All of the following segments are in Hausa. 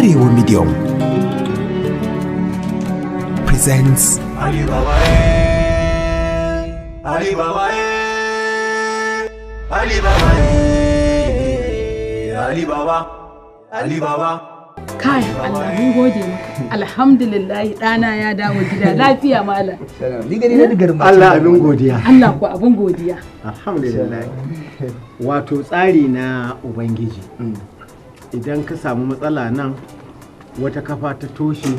Arewa Medium presents Ali Baba, eh. Ali Baba, eh. Ali Baba, eh. Ali Baba, Ali Baba. Kai, Allah mun gode maka. Alhamdulillah, ɗana ya dawo gida lafiya, malam. Ni gani na digar. Allah abin godiya. Allah ko abin godiya. Alhamdulillah. Wato tsari na Ubangiji. Idan ka samu matsala nan, wata kafa ta toshe,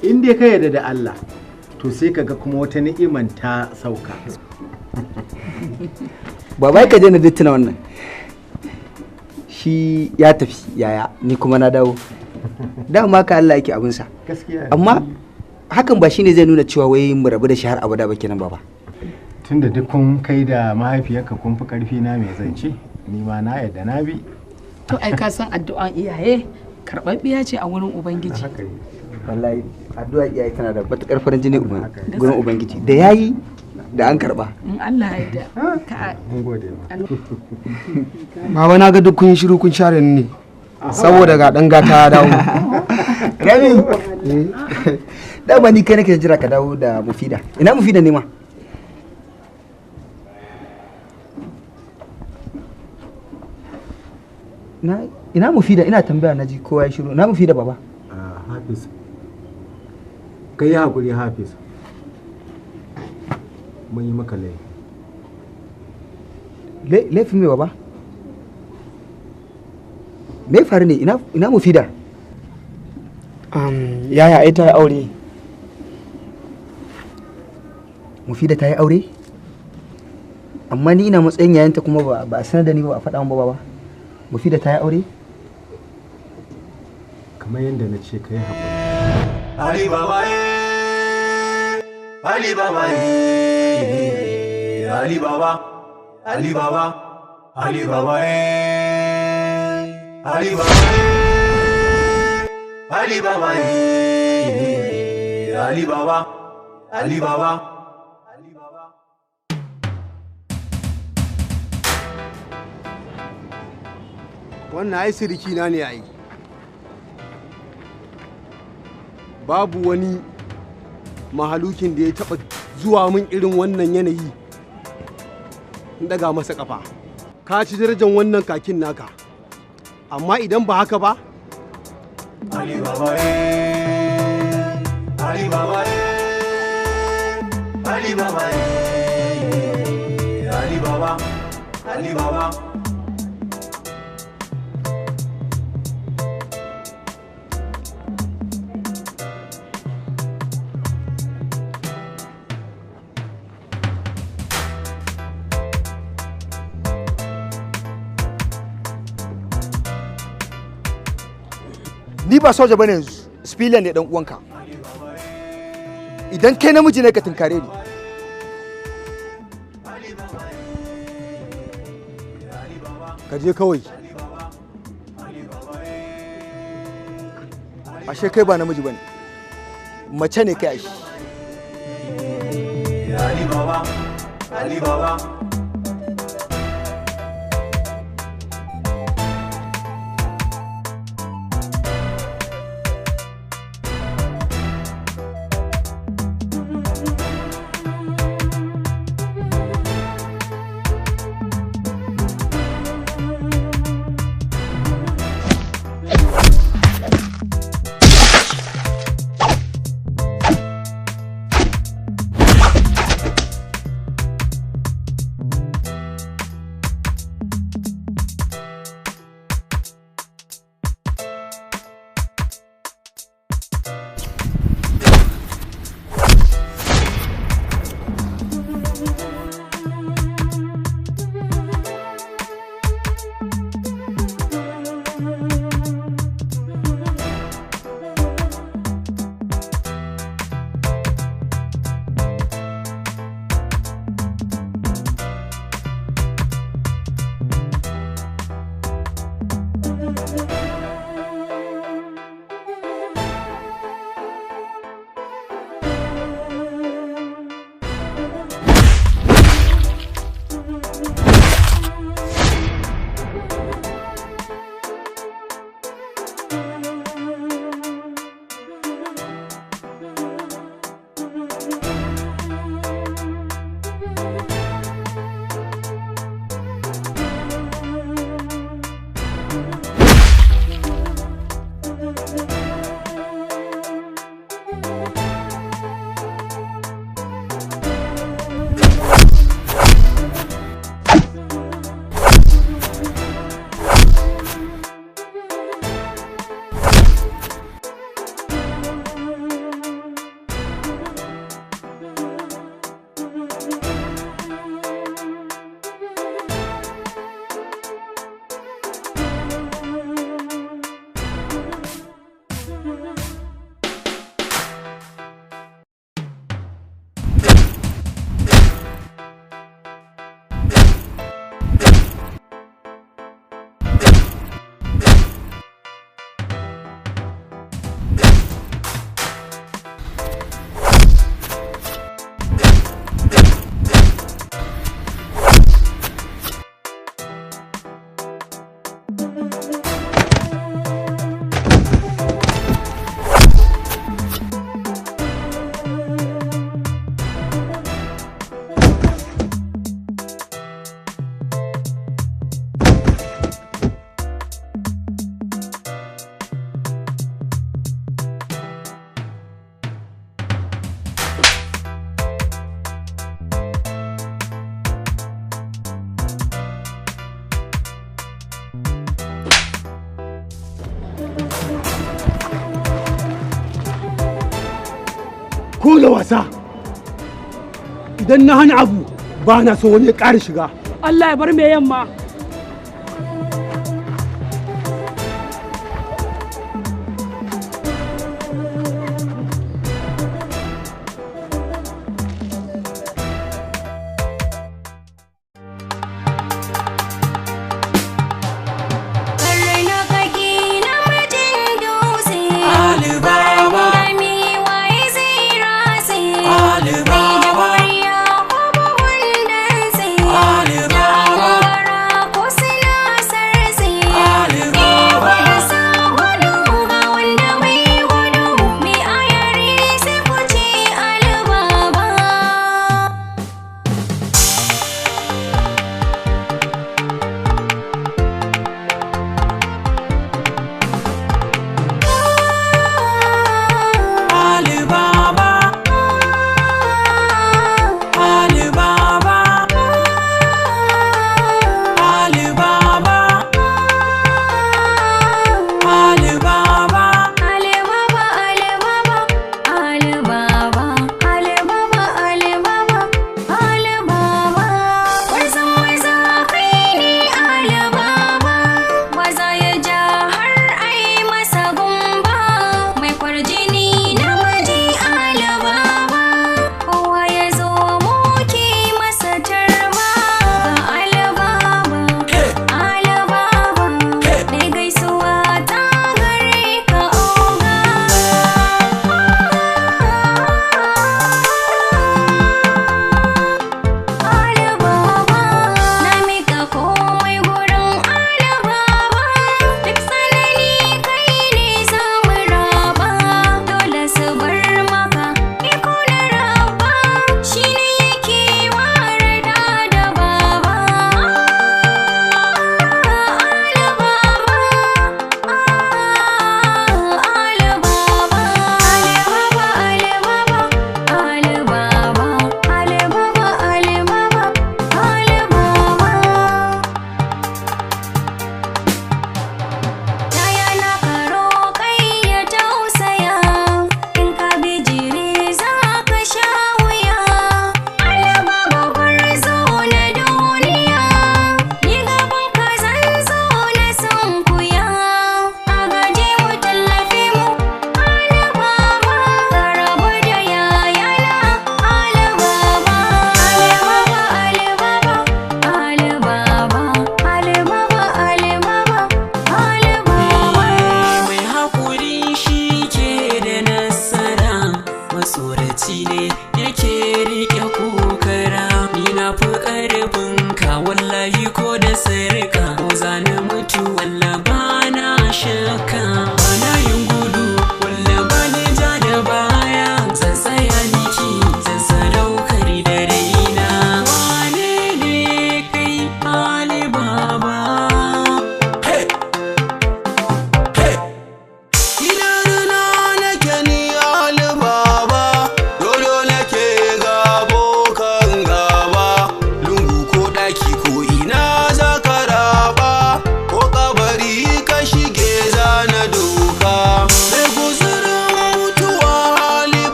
in dai ka yarda da Allah, to sai ka ga kuma wata ni'iman ta sauka. Baba, ka je na tuna wannan. Shi ya tafi yaya, ni kuma na dawo. Dama ka Allah yake abinsa. Gaskiya. Amma hakan ba shine zai nuna cewa wai mu rabu da shi har abada ba kenan, baba. Tunda duk kun kai da mahaifiyarka kun fi karfi na, mai zance, ni ma na yarda na bi. To ai ka san addu'an iyaye karɓaɓɓiya ce a wurin Ubangiji. Haka ne. Wallahi addu'a iyaye tana da matukar farin jini gurin Ubangiji. Da yayi da an karba. In Allah ya yarda. Ka Mun gode ma. Baba, na ga duk kun yi shiru kun share ni ne. Saboda ga ɗan gata ya dawo. Rami. Dama ni kai nake jira ka dawo da Mufida. Ina Mufida ne ma? Na ina Mufida? Ina tambaya, na ji kowa ya shiru. Ina Mufida, baba? Ah, Hafiz. Ka yi hakuri, Hafiz. Mun yi maka laifi. Laifin me, baba? Me ya faru ne? Ina Mufida? Yaya, ai ta yi aure. Mufida ta yi aure? Amma ni ina matsayin yayanta kuma ba a sanar da ni ba, ba a faɗa min ba, baba. Mufida ta yi aure? Kamar yadda na ce, ka yi hakuri. Ali Baba, eh. Ali Baba, eh. Ali Baba, Ali Baba, Ali Baba, eh. Ali Baba, eh. Ali Baba, eh. Ali Baba, Ali Baba. Ali Baba. Wannan ai siriki na ne ai. Babu wani mahalukin da ya taɓa zuwa min irin wannan yanayi in daga masa kafa. Ka ci darajar wannan kakin naka. Amma idan ba haka ba, Ali Baba, eh. Ali Baba, eh. Ali Baba, eh. Ali Baba, Ali Baba. Ni ba soja bane yanzu, civilian ne dan uwanka. Idan kai namiji ne, ka tunkare ni. Ka je kawai. Ashe kai ba namiji bane. Mace ne kai ashe. Ali Baba, Ali Baba. Ko da wasa idan na hana abu ba na so wani ya ƙara shiga. Allah ya bar mai yamma.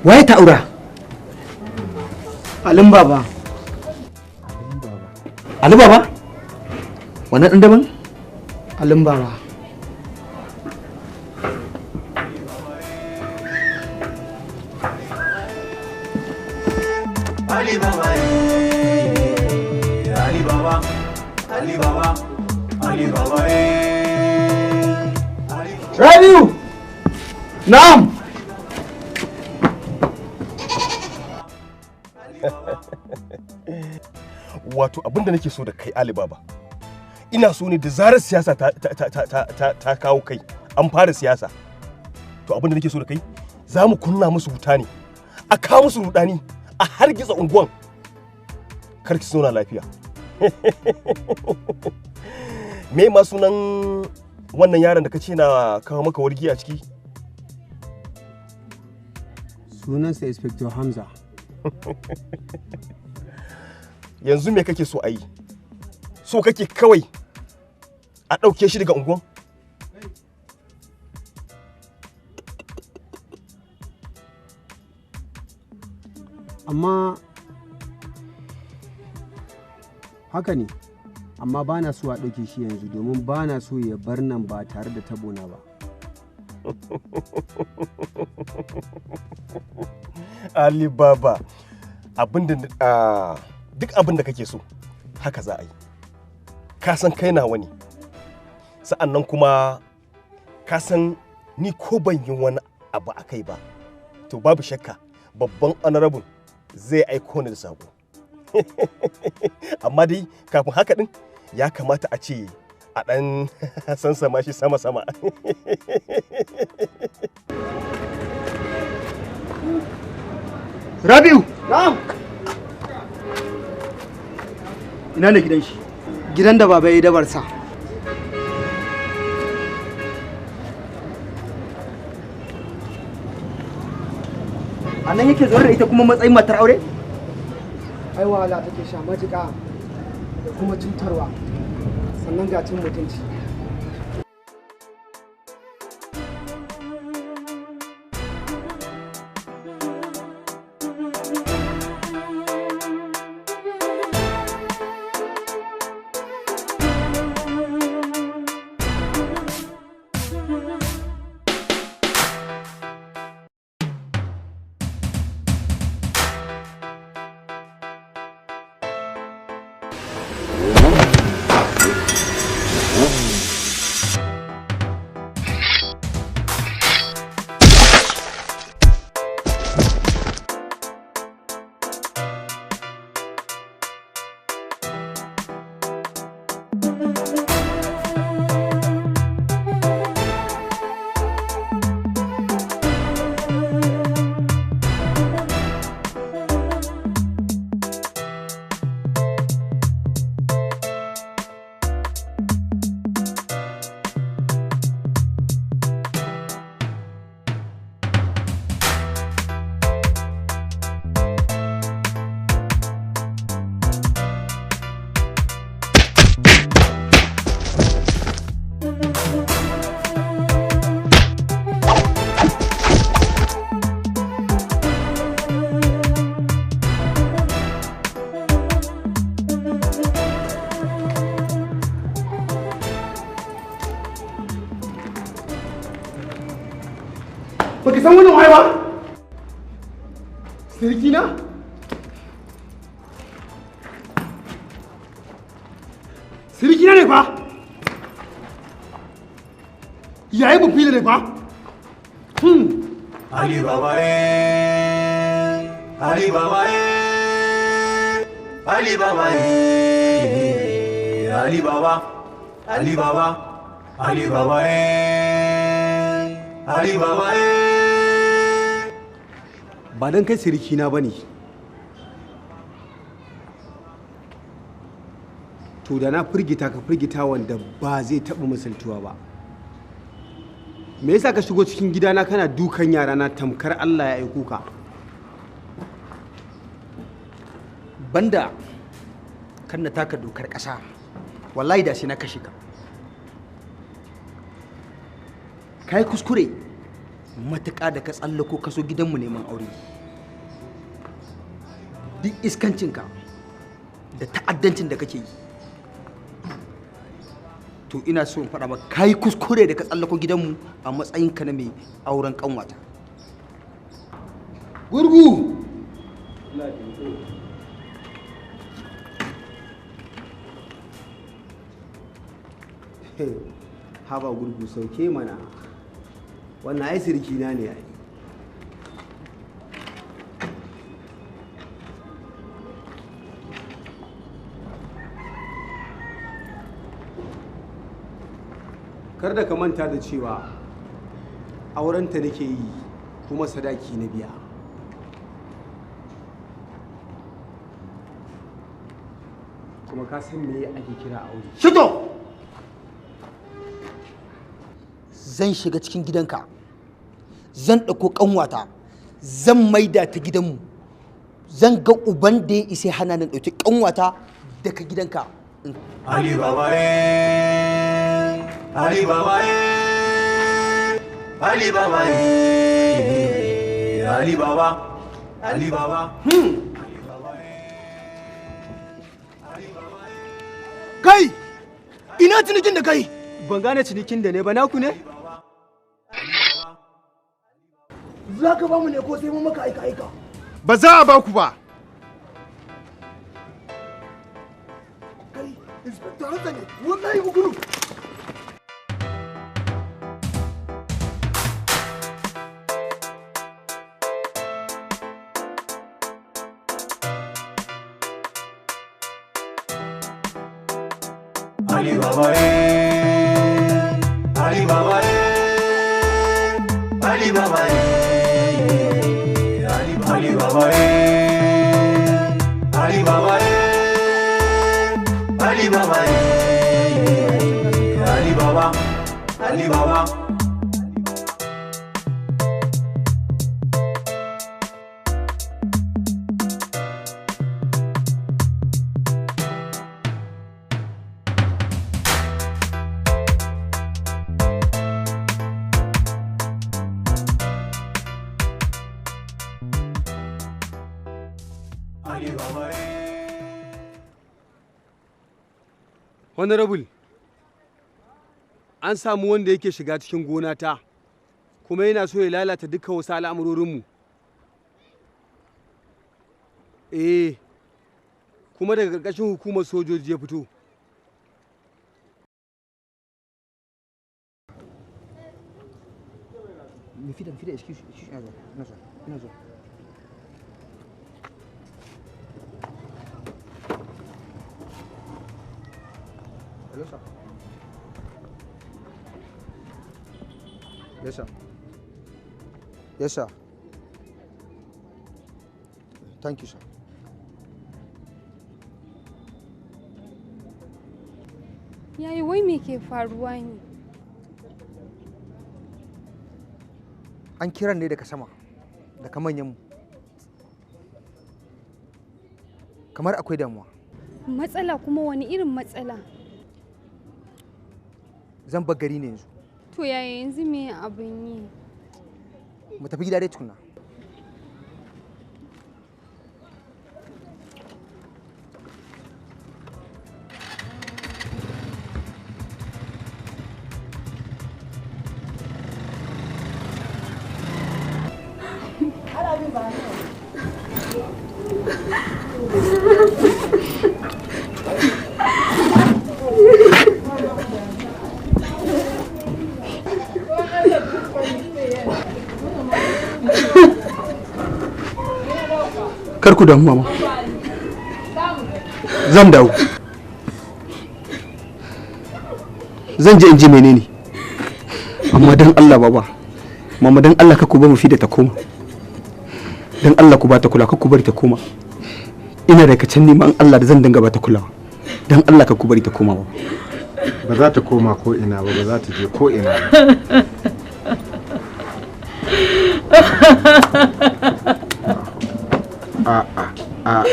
Waye ta aura? Alin Baba. Ali Baba? Wannan ɗan daban? Alin Baba. Ali Baba, Ali Baba, Ali Baba, Ali Baba. Rabiu! Na'am! Wato abin da nake so da kai Ali Baba, ina so ne da zarar siyasa ta kawo kai, an fara siyasa. To abin da nake so da kai, za mu kunna musu wuta ne, a kawo musu rudani, a hargitsa unguwan. Kar ki zauna lafiya. Me ma sunan wannan yaron da ka ce na kawo maka wargi a ciki? Sunansa Inspector Hamza. Yanzu me kake so a yi? So kake kawai a ɗauke shi daga unguwan? Amma haka ne, amma ba na so a ɗauke shi yanzu domin ba na so ya bar nan ba tare da tabona ba. Ali Baba, abinda duk abin da kake so haka za a yi. Ka san kai nawa ne, sa'annan kuma ka san ni ko ban yi wani abu a kai ba, to babu shakka babban honorable zai aiko ni da sako. Amma dai kafin haka din ya kamata a ce a ɗan sansama shi sama-sama. Rabiu! Na'am. Ina ne gidan shi? Gidan da baba ya yi dabarsa. A nan yake zaune da ita kuma matsayin matar aure? Ai wahala take sha matuƙa da kuma cutarwa, sannan ga cin mutunci. Baka san wannan waye ba? Sirki na? Sirki na ne fa? Yayi mu fili ne fa? Ali Baba eh, Ali Baba eh, Ali Baba eh, Ali Baba, Ali Baba, Ali Baba eh, Ali Baba eh. Ba don kai sirikina ba ne, to da na firgita ka firgita wanda ba zai taɓa misaltuwa ba. Me yasa ka shigo cikin gidana kana dukan yarana tamkar Allah ya aiko ka? Banda kan na taka dokar ƙasa, wallahi da sai na kashe ka. Ka yi kuskure matuƙa da ka tsallako kaso gidanmu neman aure. Duk iskancinka da ta'addancin da kake yi, to ina so in faɗa maka ka yi kuskure da ka tsallako gidanmu a matsayinka na mai auren ƙanwata. Gurgu! Haba gurgu, sauke mana. Wannan ai sirikina ne ai. Kar da ka manta da cewa aurenta nake yi kuma sadaki na biya. Kuma ka san me ake kira aure. Shito! Zan shiga cikin gidanka, zan ɗauko ƙanwata, zan maida ta gidanmu, zan ga uban da ya isa hana ni ɗauki ƙanwata daga gidanka. Ali Baba eh, Ali Baba eh, Ali Baba eh, Ali Baba, Ali Baba. Kai! Ina cinikin da kai? Ban gane cinikin da ne ba, naku ne? Za ka bamu ne ko sai mun maka aika aika? Ba za a baku ba. Kai, Inspector Hassan ne, wallahi ku gudu. Ali Baba eh, Ali Baba eh, Ali Baba eh, Ali Ali Baba eh, Ali Baba eh, Ali Baba eh, Ali Baba, Ali Baba. Honorable, an samu wanda yake shiga cikin gonata kuma yana so ya lalata dukkan wasu al'amurorinmu. Eh, kuma daga ƙarƙashin hukumar sojoji ya fito. Mufida, Mufida, excuse, excuse, ina zuwa, ina zuwa, ina zuwa. Hello, sir. Yes, sir. Yes, sir. Thank you, sir. Yayi, wai me ke faruwa ne? An kiran ne daga sama, daga manyanmu. Kamar akwai damuwa. Matsala kuma, wani irin matsala? Zan bar gari ne yanzu. To yaya, yanzu me abin yi? Mu tafi gida dai tukuna. Kar ku damu, mama. Zan dawo. Zan je in ji menene. Amma dan Allah baba, mama, dan Allah kar ku bar Mufida ta koma. Dan Allah ku ba ta kula, kar ku bari ta koma. Ina daga can neman Allah da zan dinga ba ta kulawa. Dan Allah kar ku bari ta koma baba. Ba za ta koma ko ina ba, ba za ta je ko ina ba. A'a, a'a.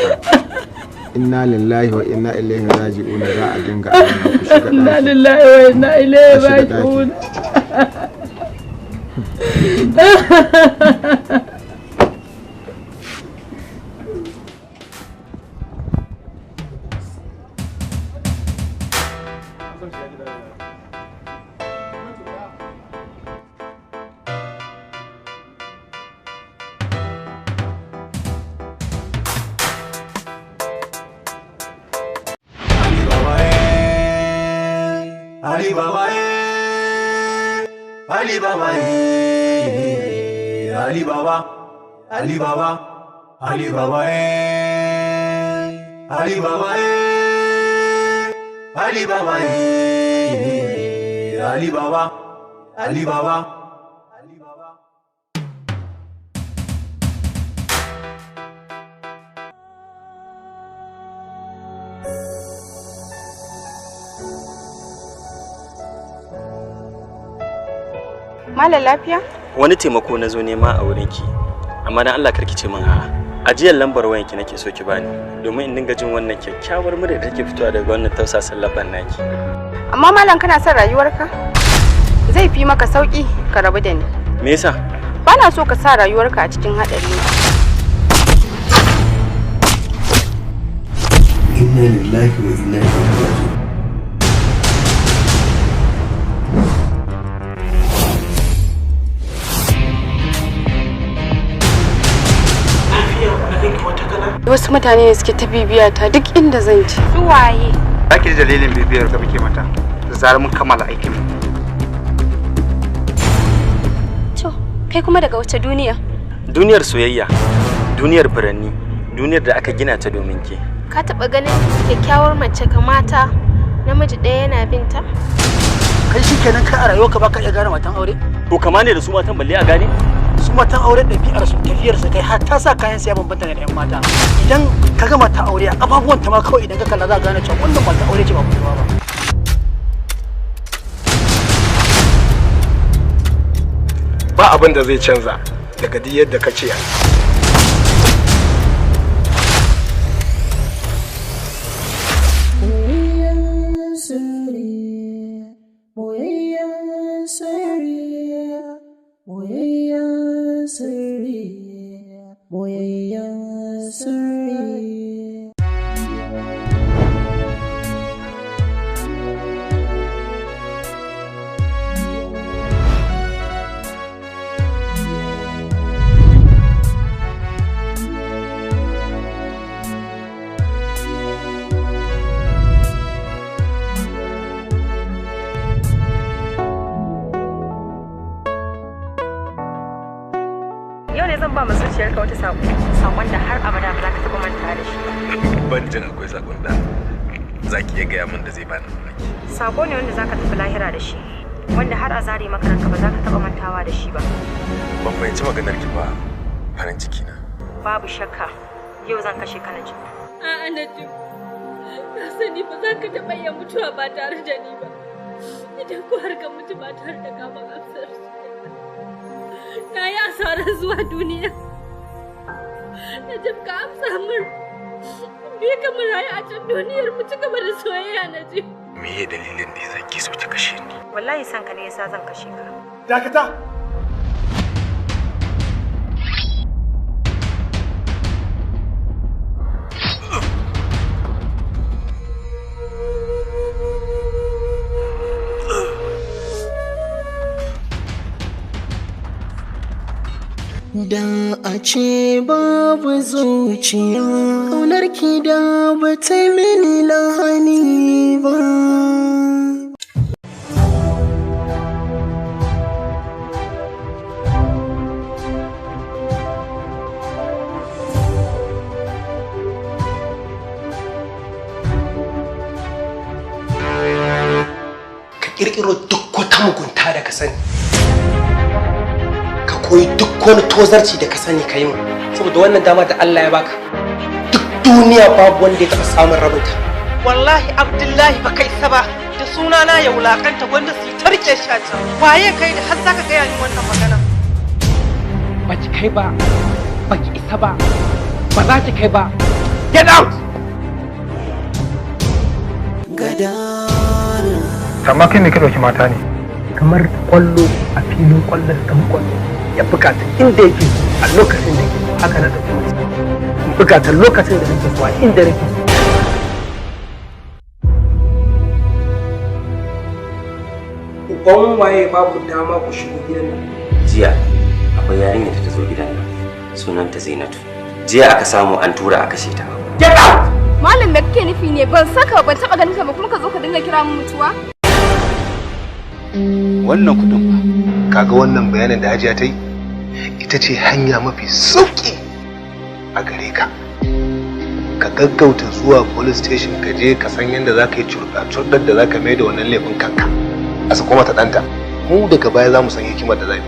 Inna lillahi wa inna ilaihi raji'un, za a dinga abin nan, ku shiga Inna ɗaki. lillahi wa inna ilaihi A shiga ɗaki. raji'un. Ali Baba eh, Ali Baba eh, Ali Baba, Ali Baba, Ali Baba eh, Ali Baba eh, Ali Baba eh, Ali Baba, Ali Baba. Malam lafiya? Wani taimako na zo nema a wurinki, amma dan Allah karki ce min a'a. Ajiyar lambar wayanki nake so ki bani domin in dinga jin wannan kyakkyawar murya da take fitowa daga wannan tausasan labban naki. Amma malam kana son rayuwarka? Zai fi maka sauki ka rabu da ni. Me yasa? Bana so ka sa rayuwarka a cikin haɗari. Inna lillahi wa inna ilaihi raji'un. Wasu mutane ne suke ta bibiya ta duk inda zan je. Su waye? Zaki ji dalilin bibiyar da muke mata da zarar mun kammala aikin mu. To, kai kuma daga wace duniya? Duniyar soyayya, duniyar furanni, duniyar da aka gina ta domin ke. Ka taɓa ganin kyakkyawar mace kamata namiji ɗaya yana binta? Kai shikenan kai a rayuwarka baka iya gane matan aure? To kama ne da su matan balle a gane? Su matan aure ɗabi'ar su tafiyar su kai har ta sa kayan su ya bambanta da 'yan mata. Idan ka ga mata aure a ƙafafuwan ta ma kawai idan ka kalla za ka gane cewa wannan mata aure ce ba budurwa ba. Ba abin da zai canza daga duk yadda ka ce. Boyayyen sirri. Yau ne zan ba mu zuciyarka wata sako, sakon da har abada ba za ka taɓa manta da shi. Ban jin akwai sakon da za ki iya gaya min da zai bani mamaki. Sako ne wanda za ka tafi lahira da shi, wanda har a zare maka ranka ba za ka taɓa mantawa da shi ba. Ban fahimci maganar ki ba, farin ciki na. Babu shakka, yau zan kashe ka Najib. A'a Najib, na sani ba za ka taɓa iya mutuwa ba tare da ni ba. Idan ko har ka mutu ba tare da kama amsar na yi asarar zuwa duniya. Najib ka amsa min. Bi ka mu rayu a can duniyar mu ci gaba da soyayya Najib. Me ya dalilin da yasa ki so ki kashe ni? Wallahi san ka ne yasa zan kashe ka. Dakata! Da a ce babu zuciya, ƙaunar ki da ba ta mini lahani ba. Ka ƙirƙiro duk wata mugunta da ka sani. Koyi duk wani tozarci da ka sani ka yi mu saboda wannan dama da Allah ya baka duk duniya babu wanda ya taɓa samun rabinta. Wallahi Abdullahi baka isa ba da sunana ya wulakanta gwanda su tarke shi a can waye kai da har zaka gaya ni wannan magana. Baki kai ba, baki isa ba, ba za ki kai ba. Get out! Amma kai me ka ɗauki mata ne? Kamar kwallo a filin kwallon ɗan kwallo. Ya buga ta inda yake a lokacin da yake haka na ɗauki mace in buga ta lokacin da nake so a inda nake so. Uban waye babu dama ku shigo gidan nan. Jiya akwai yarinyar da ta zo gidan nan sunanta Zainatu. Jiya aka samu an tura aka kashe ta. Get out! Malam me kake nufi ne ban saka ban taɓa ganin ka ba kuma ka zo ka dinga kira mu mutuwa? Wannan kuɗin ba. Kaga wannan bayanin da Hajiya ta yi? Ita ce hanya mafi sauki a gare ka. Ka gaggauta zuwa police station ka je ka san yadda za ka yi curɗa-curɗar da za ka mai da wannan laifin kanka. A sako mata ɗanta. Mu daga baya za mu san hikimar da za mu.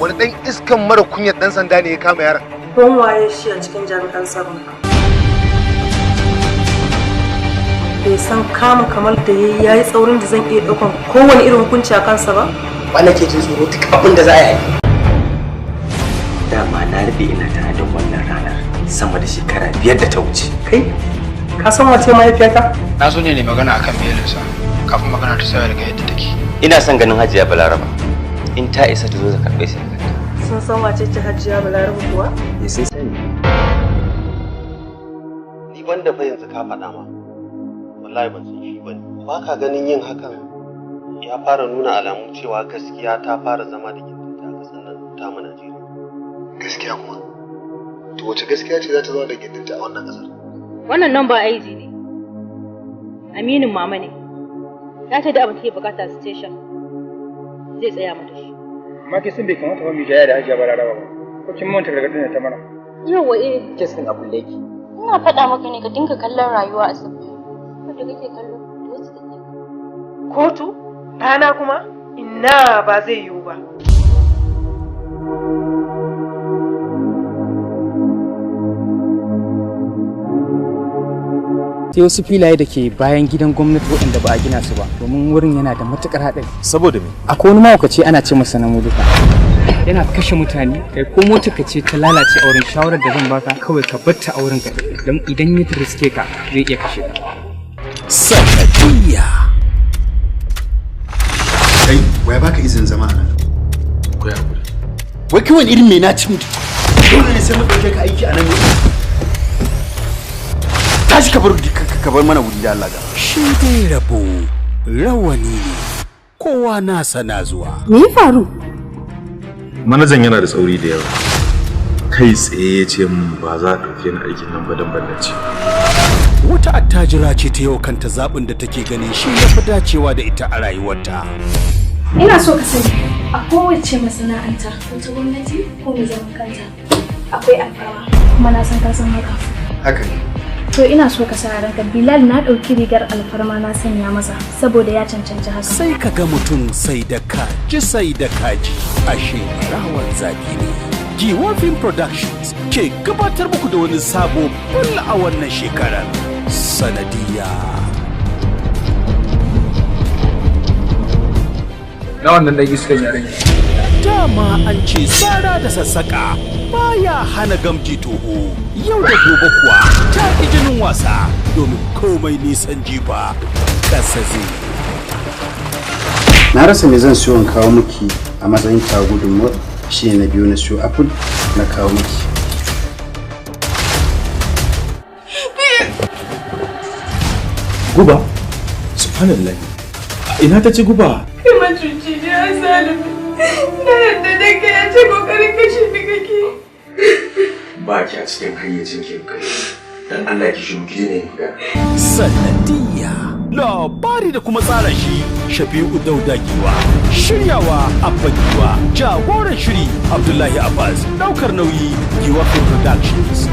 Wani ɗan iskan mara kunyar ɗan sanda ne ya kama yaron. Ko waye shi a cikin jami'an tsaron? Bai san kama kamar da yayi yayi tsaurin da zan iya ɗaukan kowane irin hukunci a kansa ba? Ba nake jin tsoro duk abin da za a yi. Dama na rufe ina tare da wannan ranar sama da shekara 5 da ta wuce. Kai, ka san wace mahaifiyata? Na so ne ne magana akan belinsa kafin magana ta sauya daga yadda take. Ina son ganin Hajiya Balaraba. In ta isa ta zo ta karɓe sai kanta. Sun san wace ce Hajiya Balaraba kuwa? Eh, sun sani. Ni banda fa yanzu ka faɗa ma. Wallahi ban san shi bane. Ba ka ganin yin hakan ya fara nuna alamu cewa gaskiya ta fara zama da gindinta a ƙasar nan ta mu Najeriya. Gaskiya kuma? To wace gaskiya ce za ta zama da gindinta a wannan ƙasar? Wannan namba IG ne. Aminin mama ne. Ya ce da abin take bukata a station. Zai tsaya mata shi. Amma ke san bai kamata ba mu jaya da Hajiya Balaraba ba. Ko kin manta gargaɗin da ta mana? Yawwa eh. Kes ɗin a kulle yake. Ina faɗa maka ne ka dinga kallon rayuwa a sabbi. Wanda kake kallo da wasu take. Kotu? Ɗana kuma? Ina ba zai yiwu ba. Sai wasu filaye da ke bayan gidan gwamnati waɗanda ba a gina su ba, domin wurin yana da matukar haɗari. Saboda me? Akwai wani mahaukaci ana ce masa Namuduka, yana kashe mutane. Kai, ko motar ka ce ta lalace a wurin, shawarar da zan baka kawai ka bar ta a wurin ka, don idan ya riske ka zai iya kashe ka. Sanadiyya. Kai, waya baka izinin zama a nan? Ku hakuri. Wai kai wani irin mai na ci mutu? Dole ne sai mun ɗauke ka aiki a nan ne? Tashi ka bar mana wuri da Allah ga. Shi dai rabo rawani ne, kowa nasa na zuwa. Me ya faru? Manajan yana da tsauri da yawa. Kai tsaye ya ce min ba za a ɗauke ni aikin nan ba don ban dace. Wata attajira ce ta yau kanta zaɓin da take ganin shi ya fi dacewa da ita a rayuwarta. Ina so ka sani a kowace masana'anta, ko ta gwamnati ko mai zaman kanta, akwai alfarma, kuma na san ka san haka. Haka ne. To ina so ka sa a ranka Bilal na ɗauki rigar alfarma na sanya masa saboda ya cancanci haka. Sai ka ga mutum sai da kaji sai da kaji, ashe rawar zafi ne. Giwa Film Productions ke gabatar muku da wani sabo bul a wannan shekarar. Sanadiyya. Na wannan ɗan iskan ya rage. Dama an ce tsara da sassaƙa baya hana gamji toho. Yau da gobe kuwa ta ƙi jinin wasa, domin komai nisan jifa ƙasa zai. Na rasa me zan siyo in kawo miki a matsayin ta gudunmuwar, shi ne na biyu na siyo apple na kawo miki. Guba? Subhanallah. Ina ta ci guba? Kai macuci ne a zalimi. Na yadda da kai ya ce kokarin kashe ni kake. Ba ki a cikin hayyacin ki kai. Dan Allah ki shiru, ki daina yin magana. Sanadiyya. Labari da kuma tsara shi Shafi'u Dauda Giwa. Shiryawa Abba Giwa. Jagoran shiri Abdullahi Abbas. Daukar nauyi Giwa Film Productions.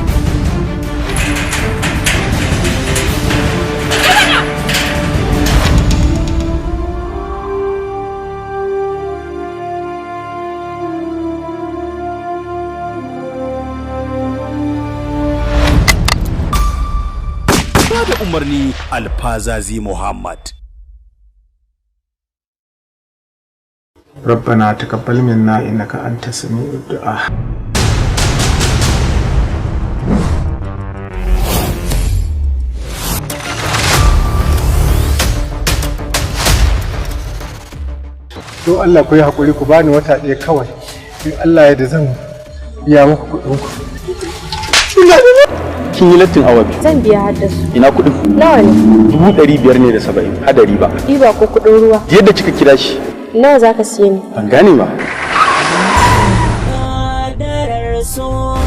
Bada umarni Alfazazi Muhammad. ربنا تقبل منا إنك أنت السميع الدعاء. Don Allah ku yi haƙuri, ku bani wata ɗaya kawai, in Allah ya da zan biya muku kuɗin ku. Kin yi lattin awa 2. Zan biya har da su. Ina kuɗin? Nawa ne? 570,000 hada riba. Riba ko kuɗin ruwa? Yadda kika kira shi. Nawa za ka siye ni? Ban gane ba. Kadarar so.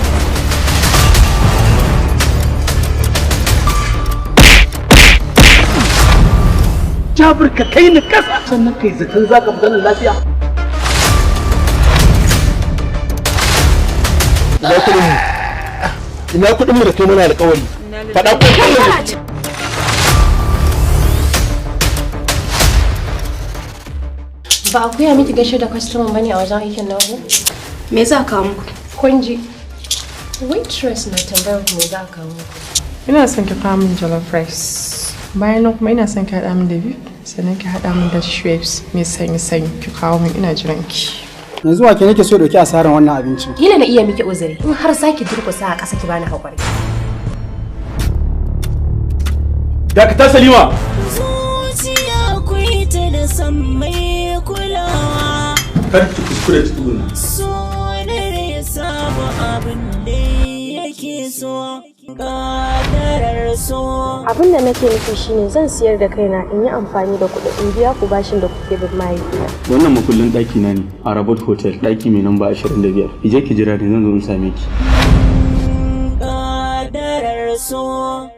Jabir, ka kai ni kasa sannan kai zaton zaka fi ganin lafiya. Ina kuɗin mu? Ina kuɗin mu da kai mana alƙawari? Faɗa ko kai. Ba a koya miki gaishe da customer bane a wajen aikin naku? Me za ka muku? Kun ji. Waitress na tambayar ku me za a kawo muku. Ina son ki kawo min jollof rice. Bayan nan kuma ina son ki haɗa min da beef, sannan ki haɗa min da Schweppes mai sanyi-sanyi, ki kawo min, ina jiran ki. Yanzu wa ke nake so dauki asaran wannan abincin? Kila na iya miki uzuri in har zaki durƙusa a ƙasa ki bani haƙuri. Dakata, Salima! Zuciya ta da san mai kulawa. Kar ki kuskure ki tsuguna. So ne ya samu abin da yake so. Kadarar so. Abin da nake nufi shine zan siyar da kaina in yi amfani da kuɗin in biya ku bashin da kuke bin mahaifina. Wannan makullin ɗaki na ne a Rabot Hotel, ɗaki mai namba 25. Ki je ki jira ni, zan zo in same ki. Kadarar so.